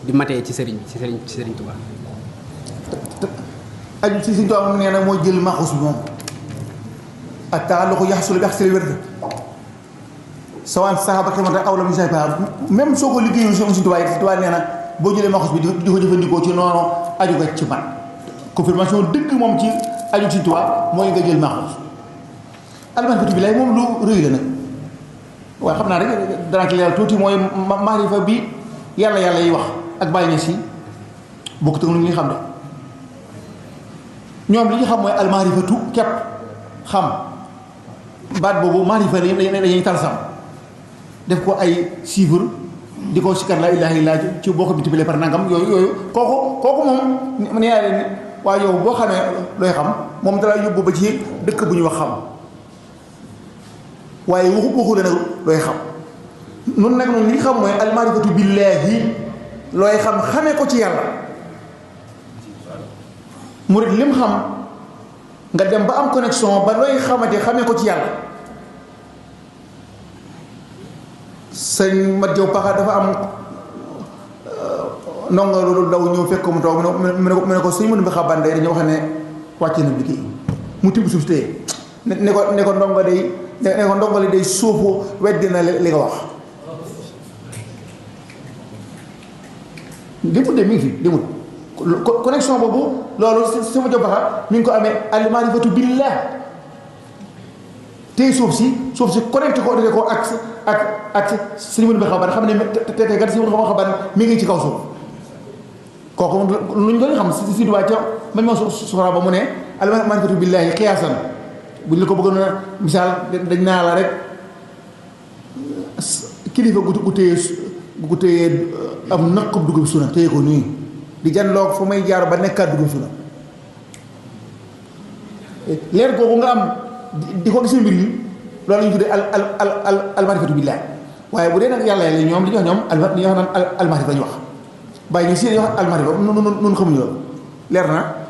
di matee ci sëriñ Tuubaa. aju ci Sëriñ Tuubaa moom nee na mooy jël maxus bi moom ak taalluqu yaxsul bi axsali wérd sawaan saxaaba xamante aw la mu say pa même soo ko liggéeyul Sëriñ Tuubaa yi Sëriñ Tuubaa nee na boo jëlee maxus bi di ko jëfandikoo ci noonu aju nga ci man confirmation dëgg moom ci aju Sëriñ Tuubaa mooy nga jël maxus almanfatu bi lay moom lu rëy la nag waaye xam naa rek danaa ci leeral tuuti mooy maarifa bi yàlla yi wax ak bàyyi na si bokk te lu ñuy xam de ñoom li ñu xam mooy almaarifatu képp xam baat boobu maarifa dañuy talsam def ko ay chiffre di ko sikkar la ilaha illa ci boo ko multiplier par nangam yooyu kooku moom nee naa leen waaye yow boo xamee looy xam moom dala yóbbu ba ci dëkk bu ñu wax xam waaye waxu la nag looy xam nun nag noonu li xam mooy almaarifatu billaahi looy xam xamee ko ci yàlla murid lim xam nga dem ba am connexion ba looy xamante xamee ko ci yàlla. sëñ Mat Jaw Paxa dafa am ndongo loolu daw ñëw fekk mu toog mu ne ko sëñ mënu bi xaban day dañu wax ne wàcc na bi kii mu tibb suuf téye ne ko ndongo day ne ko ndongo li day suufu weddi na li nga wax demut de mi ngi fi demut connexion boobu loolu sëñ Mat Jaw Paxa mi ngi ko amee almaarifatu billah tey suuf si connecté ko def ko ak suñu mën bi xaban xam ne te gat si mën xaban mi ngi ci kaw suuf kooku lu ñu doon xam si duwaa ca man ma suxraa ba mu ne almaarifatu billaahi xiyaasan bu ñu la ko bëggoon a misaal dañ naa la rek kilifa gu téye am naqub dugub suna téye ko nii di janloog fa may jaar ba nekkaat dugub suna leer googu nga am di ko gisee mbir yi loolu la ñu tuddee almaarifatu billaahi waaye bu dee nag yàlla ñoom li ñu wax ñoom li ñu wax naan almaarifa la ñu wax bàyyi ñu si wax almaarifa nun xamuñu loolu leer na